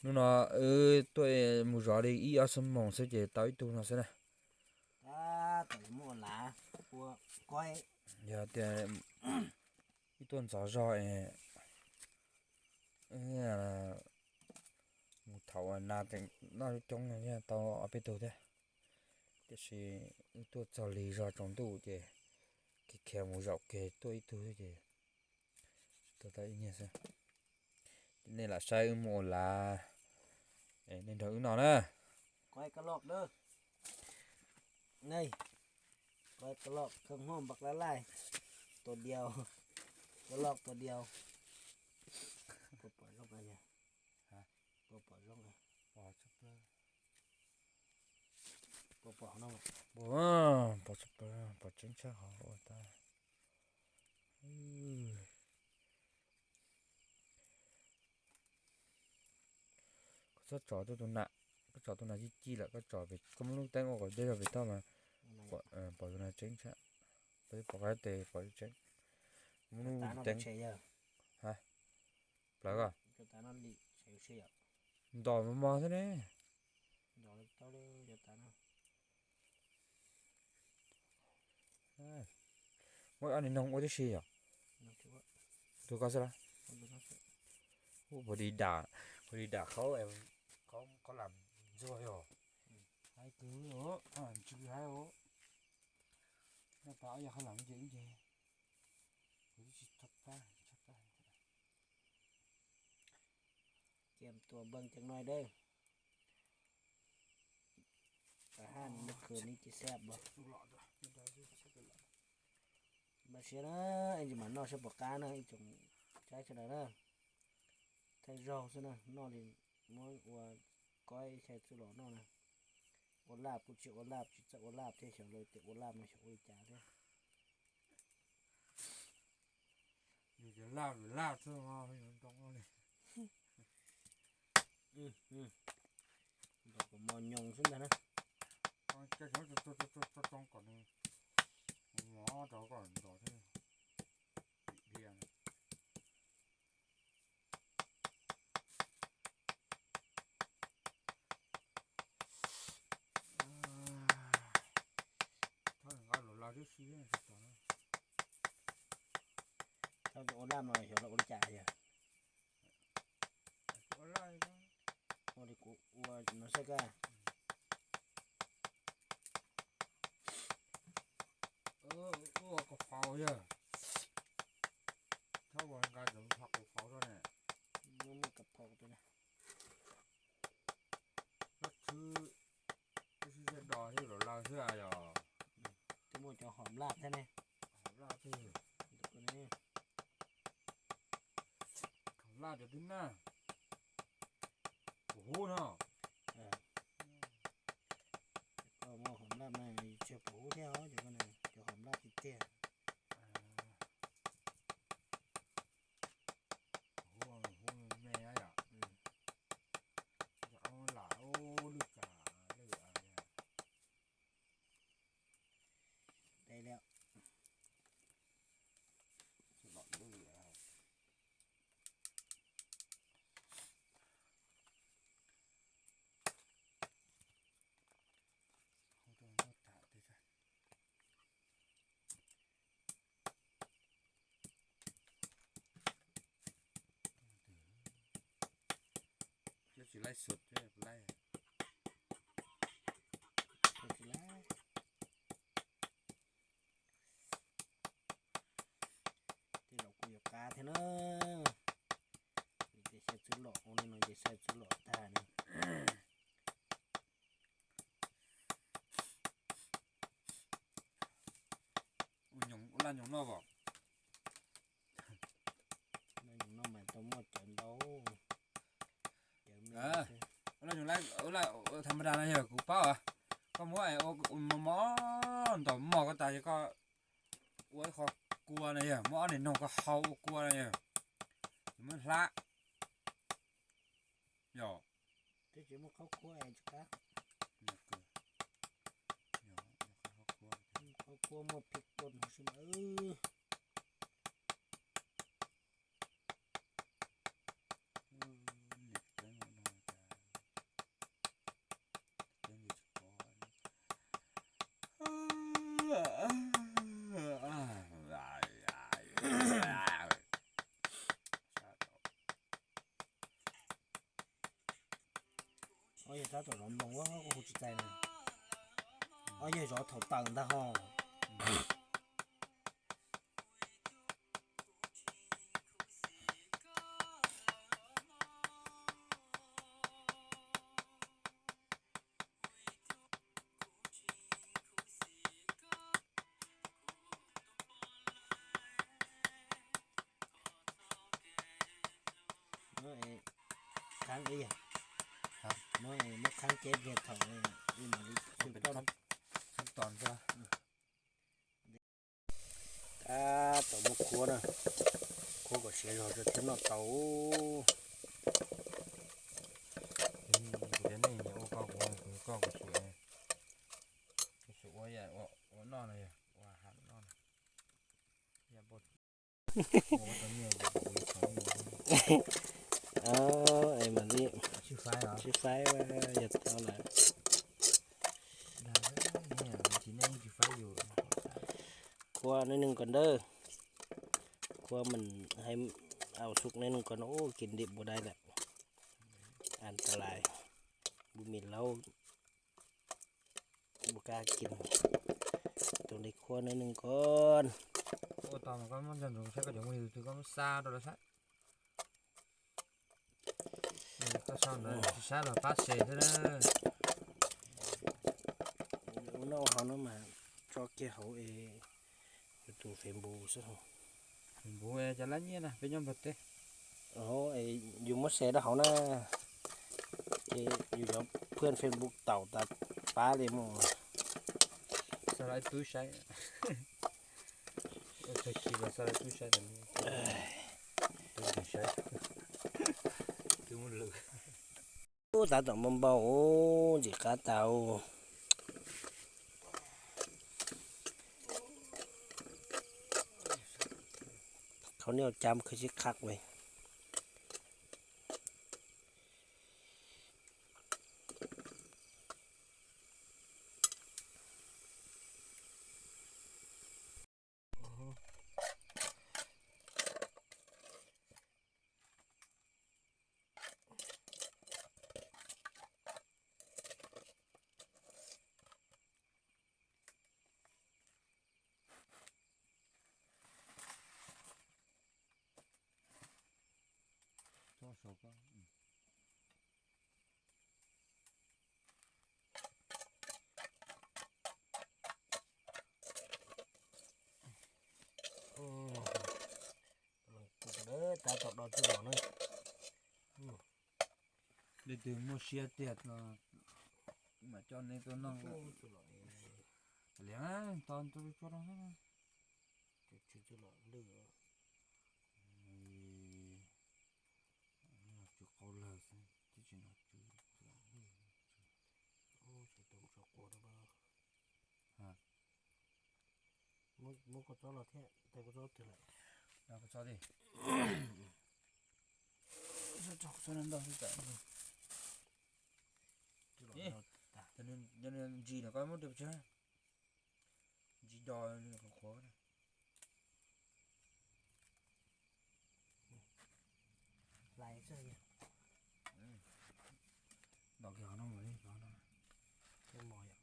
Hnub no wb tuaj mus zov li ib ob xuab moos xwb ces tau ib tug no xwb na. Yog tias wb tuaj ntxov zog es mus thaum nas tseem noj coob coob no yog tau ob peb tug thiab. Tiam sis wb tuaj txog lig zog tsaus ntuj ces khiav khiav mus zaum kiag tuaj ib tug xwb ces tau tau ib nyuag xwb. Nej lam saib wb mus ua lav, nej nrog wb noj na. Quay vlog, khơi huam bạc lá lai, tua diaus, vlog tua diaus. Puas pom zoo, puas pom zoo, puas pom no, pom tshaj qhov ua tau. Koj txhob tso tuaj tus nas, koj tso tus nas ci ci lawm, koj tso pem, koj muab lub teeb ua kom deb zog pem toj mas pom tus nas tseeb tshaj. Pom qab tes pom tseeb, muab lub teeb. Ha, plawv koj ntos mos mos xwb ne. Muab ob niag noog ua tib si yom. Tus koj xwb las. Ua puas di dam, puas di dam qhaub, qhaub lam ntxuag yog. Haib kwv, ntsw haib os. Noj tas ob yog qhaub lam ces ib nceg kuv twb tsis tshaj pab, tshaj pab. Cia tua npeeg ceev no dawb. Kav haj nws khwv ni cis xab os. Npaj siab na, ib ntsis mam noj saib puas qab na ib tsoom saib sawv daws na. Thaij zaug xwb na, noj li muab ua koib xyab txuj lom noj na. Ua laj kuj tsis ua laj, tsis txawj ua laj thiab, xyov lawv tias ua laj no xyov ua li cas thiab. Yus ces laj laj xwb, nroo li. Nroo kom mos nyoos xwb ntag na. Tso tso kom nws mos rau kom nrov thiab. Thov nqa los laj tib si. Thov ua laj no xyov lawv ua li cas yog. Ua li kuv ua no xwb koj. Ua kom faus yog. Thov ua nqa ntawd nqa kom faus rau ne. Muab muab kom faus rau ne. Koj txhwb, koj txhwb zaj dos xwb los lawv xwb yog. Twb muaj cov hom laj thiab ne. Hom laj thiab. Hom laj cov twb nag. Puas huv no. Koj muaj hom laj mas tseg puas huv thiab os, cov hom laj tiag tiag. Huv me yom. Lam lwj kas lwj. Dej liam. Cov tsis laib xwb, laib. Tej zaum kuj yuav qab thiab na. Ces xyaw txwv lom ua li no ces xyaw txwv lom tag ne. Ua laj nyoos noj os. Laj nyoos noj mas tau muaj cawv ntau. Ua laj nyoos, ua laj tham ma das no yog kuv paub. Koj muab mos mos ntom mos koj tas ces koj ua ib qho kua no yog, muab ob niag noog koj hau ua kua no yog, muab hlab. Yog. Twb tsis muaj qhaub khuab es tsis qab. Qhaub khuab muaj phim kod no xwb mas. Niam tseeb no cas Tab tom zov nploos, kuv hu tsis txais na. Ob yawg zov thaum tawm ntag ho. Khab ib yam, muab khab ceb kiag thaum ib mam li. Tab tom muab khuab na, khuab kom siav zog thiaj noj tau. Kuv cov neeg ua koj kuv, kuv koj kuv xum, kuv xum ua, ua noj no yog ua ham noj no. Es mam li sib faib yog tau lawm. Khuab neb neeg ko ntawd, khuab mas hais au suk neb neeg ko no, kis ntim npua dai lawm, an ta lais, npua mis laub, npua kab kis, tus li khuab neb neeg ko. Ua tau mas koj muab nco ntsoov saib koj cov muaj yus twg koj muab xa rau lawv saib. Koj sau ntawd tsis saib los pab share thiab na. Ua noj ua haus no mas tso kiag hauv es yus tus Facebook xwb. Facebook cov lab nyiaj na peb nyob Nplog teb. Yus muab share rau hauv na, ces yus cov phwj Facebook taum tas pab li mus. Xa rau ib tug saib. Tag kis los xa rau ib tug saib, ib tug saib, twb muab lwm. Ub, tab tom npau npau, ntxim qab tau. Khaub niaj cab khwv sib qhaj me. Tab tom do tsuj lom na. Leej twg muaj siab tiag los kuv mam coj neb tuaj noj. Liam, tos tsuj lom xwb. Tsw qau lawg xwb, twb tsis hnov tsw. Muab kua txob los thiab, tes kua txob twg lawm? Kua txob li. Tso kua txob no ntau xwb tam. Ntsis no koj muab rau tso. Ntsis do qhuav qhuav. Lais xwb. Los kiag qhov no mus li, qhov no. Thiab mos yom.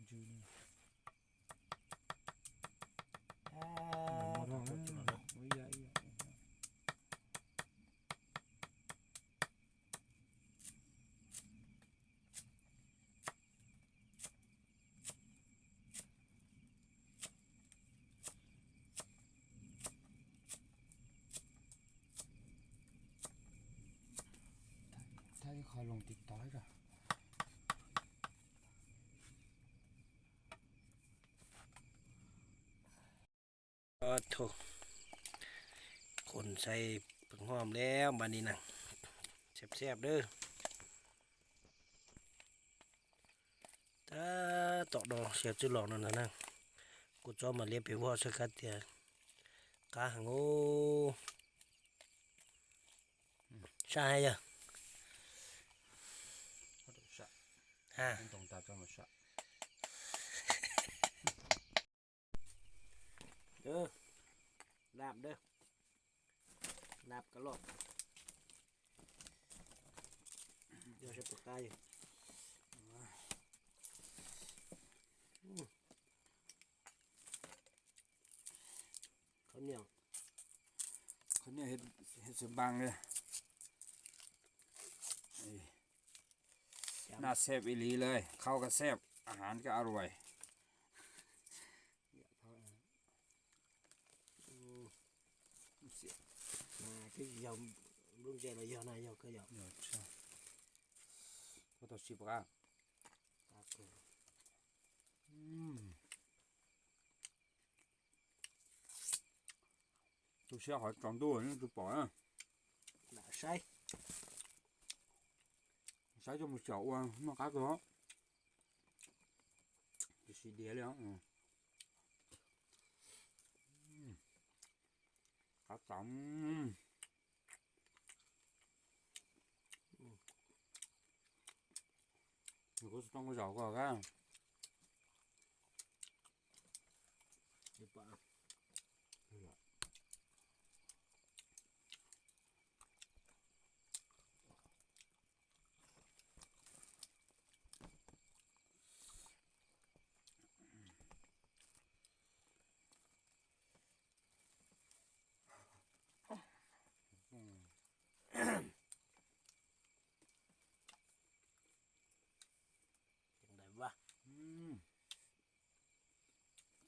Ntsw li. Thab ib qho loos tiv tod ib zaug. Ov, khuv xim saib peem hom liab npa ni na, xyab xyab dawb. Tab tom do siav txwj los no ntag na. Kuv txob mam liab pem voj saib kab tias qab heev os. Saj hab yog? Nab, nab ka loj. Yog Pov qab. Khawv nyiaj, khawv nyiaj hes xwm npaa li. Naj xeeb ib li lawm, khau ka xeeb, a has ka a ruaim. Twb yog nplooj ntse los yog na, yog kawg yom. Koj tau siv pom qab. Tu siab qhov tsaus ntuj yeej tsis pom na. Saib, saib coj mus xyaum ua noj qab kawg. Tsis siv diav li. Qab txaus. Kuv tsis tau zaum koj kab.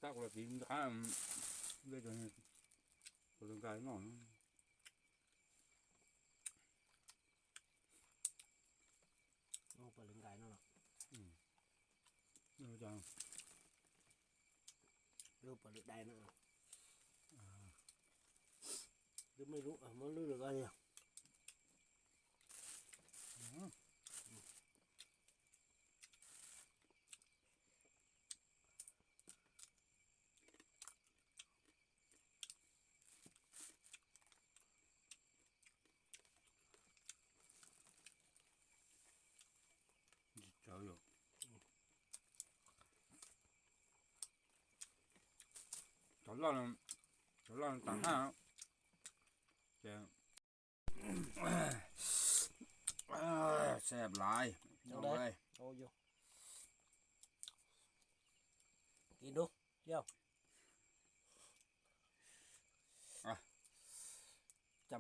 Tab kuv los tiv qab, kuv lwm nqai no. Lub pom lwm dai no. Lub me lub muab lub lwm ko yog. Tsis tsawv yom. Cov loj, cov loj tas haj. Ces xab laiv. Cov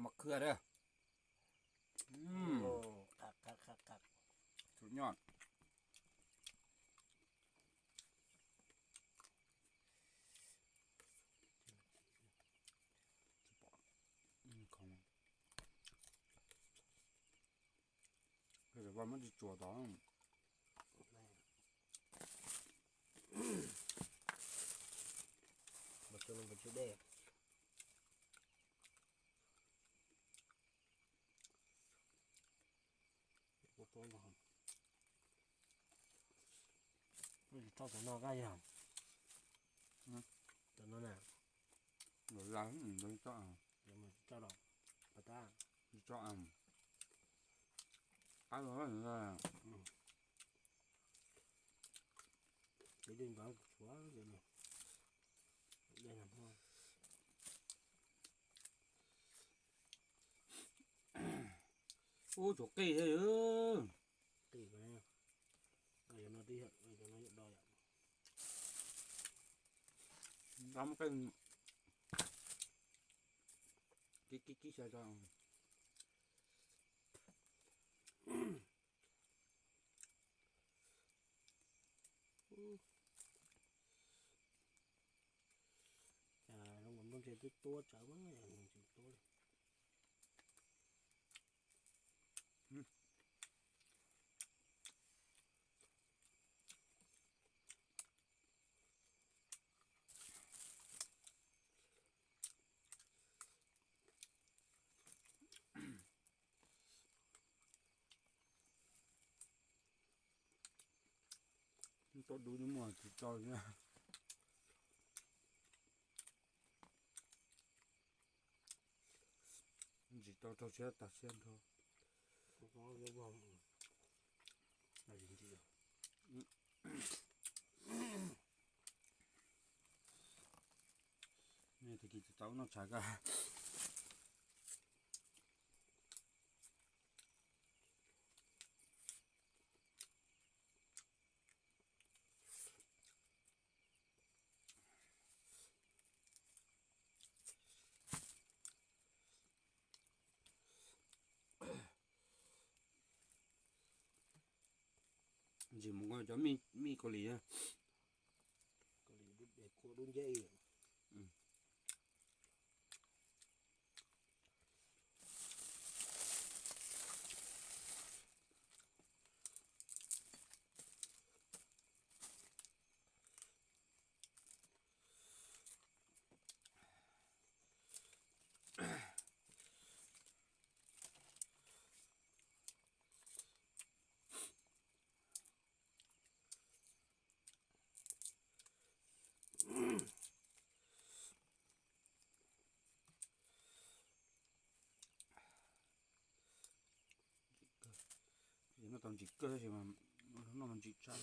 mos khwb a. Suv nyoj. Muab tsis tsuas tod. Tsis tau cov no koj yog. Cov no na. Los la tsis tau los pas tab. Tsis tau. Qab los la. Ces dej ntov tshuav. Ub, tshuav qij thiab. Qij, no twb yog, no yog do yom. Kib kib kib xyaw tso. Cas zoo nkaus nplooj ntse twb tuab tsawv mas yog tsis tuab li. Tau dub muag tsis tau thiab. Ntsis tau rau siab tas siab nrho. Tag kis tsis tau noj tshais koj. Ntsis mus nqa cov mij, mij Kaus Lim na. Kaus Lim dub, dub nceb. Noj tau ntsim kawg tab sis mas noj mas ntsim tshaj.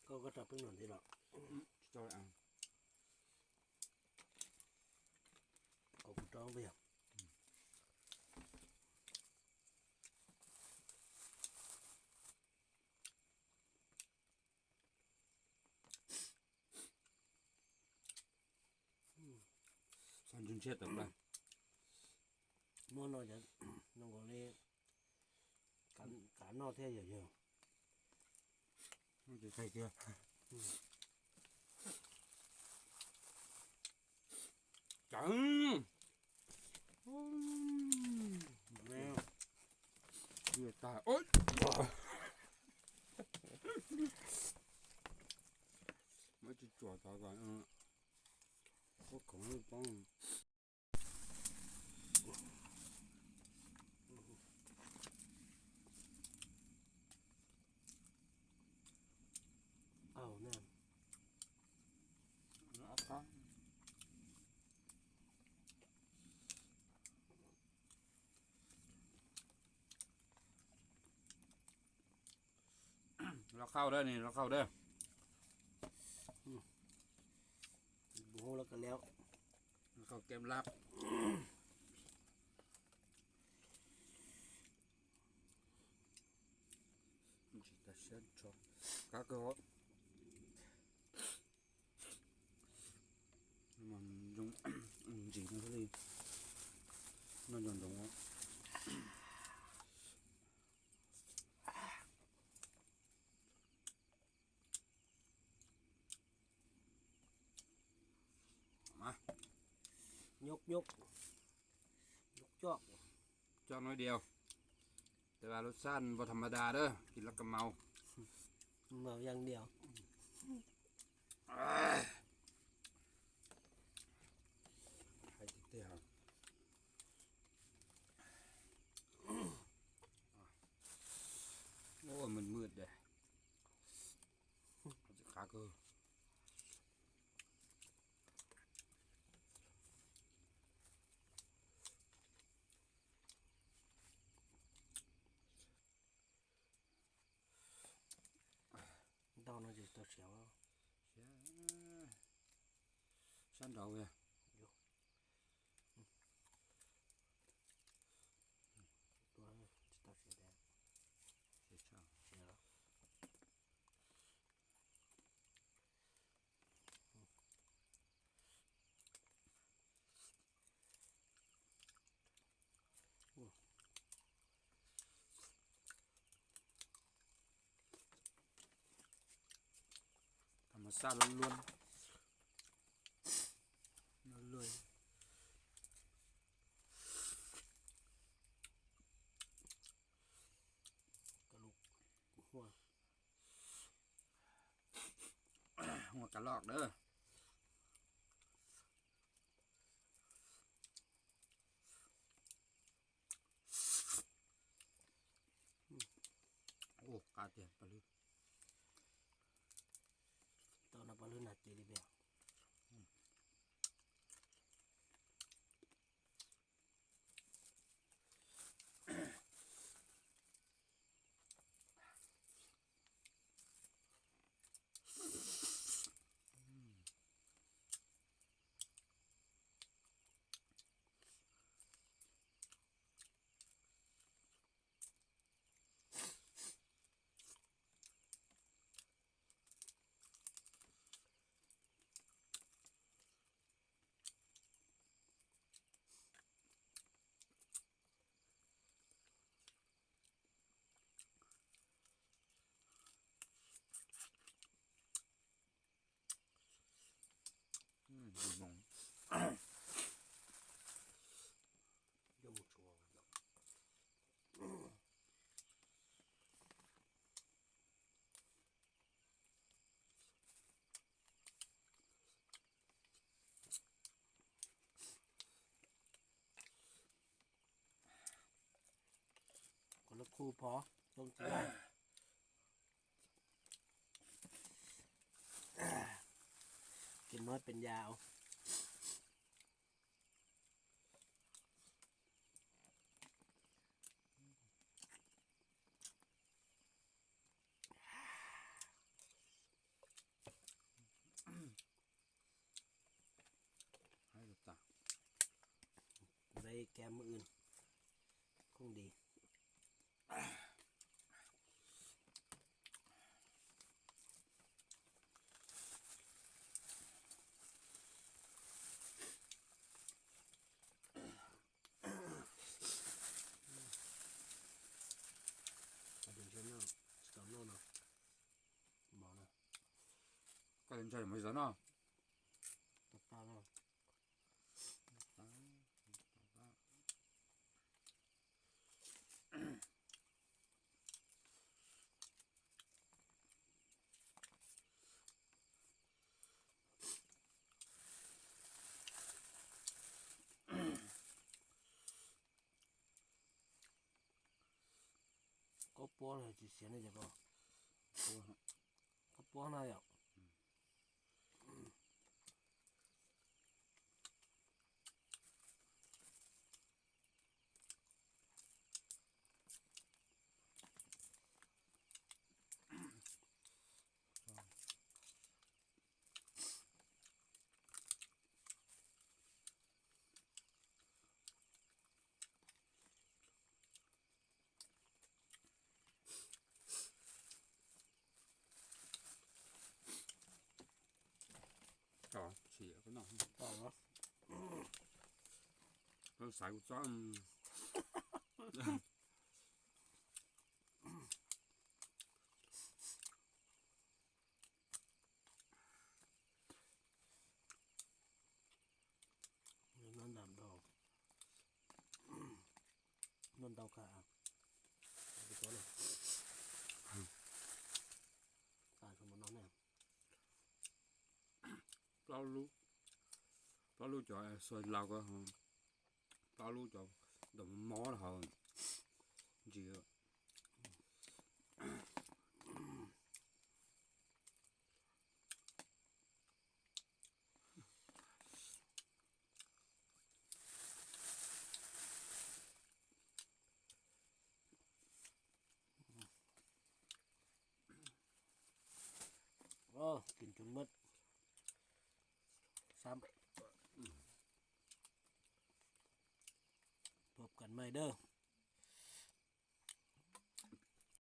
Koj, koj rau peb no ntxiv los? Tsis tau. Kuv rau peb yog. Xav ntsw ntshiab tawm plaws. Muab no cov zoo nkaus li kav noj thiab yog yog. Tsis qhia kiag. Cawv. Tag. Muab tsuj tsuam tod kom ua khoom poob. Loj khauj dab ni, loj khauj dab. Loj khauj kem lab. Ntsis tas siab tso, kab kawg os. Ntsis no thiaj li noj nco ntsoov. Nhúc nhúc, nhúc choj. Choj nói điều,แต่ว่ารสชาติบ่ธรรมดาเด้อ กินแล้วก็เมา Màu vàng điều. Hais tiag tiag. Ua mượt mượt đây. Khá cơ. Ntau no ces tau siav. Siav sab nraud kìa. Tsis tau siav tiag. Siav tshaj. Siav. Thơm màu xanh luôn luôn. Nó lười. Cà lụa. Hua cà lọt đó. Ồ, cá Tiag, paj lwb. Tau no paj lwb na, ces li tiag. Koj lub khu phov tooj txiv, kis muab pes yas. Ve kem mws ws không đi. Koj ntshai mov zov no. Koj puab los tsis siav ne yom koj? Koj puab na yom? Xav kuv txob. Noj ntau, noj ntau kawg. Plaub lub, plaub lub cov xuas laus ko, plaub lub cov ntawm mob hauv ntsis. Kin cun mab xab. Pub kam maj dab.